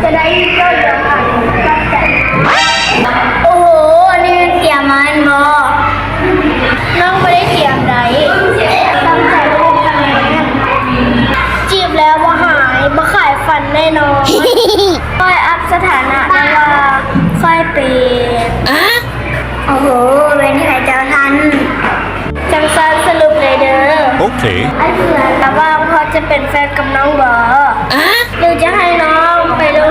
ຈະໄດ້ເຈົ້າດຽວກັນ. ໂອ້ໂຫ ອັນນີ້ແມ່ນຕຽມມາແມ່ນບໍ່? ນ້ອງບໍ່ໄດ້ຕຽມໃດ. ຕັ້ງໃຈເຮັດຄະແນນ. ຈີບແລ້ວບໍ່ຫາຍ, ບໍ່ຂາຍຝັນແນ່ນອນ. ຂ້ອຍອັບສະຖານະແລ້ວວ່າ ຂ້ອຍເປັນ ໂອ້ໂຫ ເປັນໃຜເຈົ້າທ່ານ? ຈັ່ງຊັ້ນສະຫຼຸບເລີຍເດີ. ໂອເຄ. ອ້າຍເຂືອນລະຫວ່າງພໍ່ຈະເປັນແຟນກັບນ້ອງບໍ່? ຫຼືຈະໃຫ້ນ້ອງໄປລົງ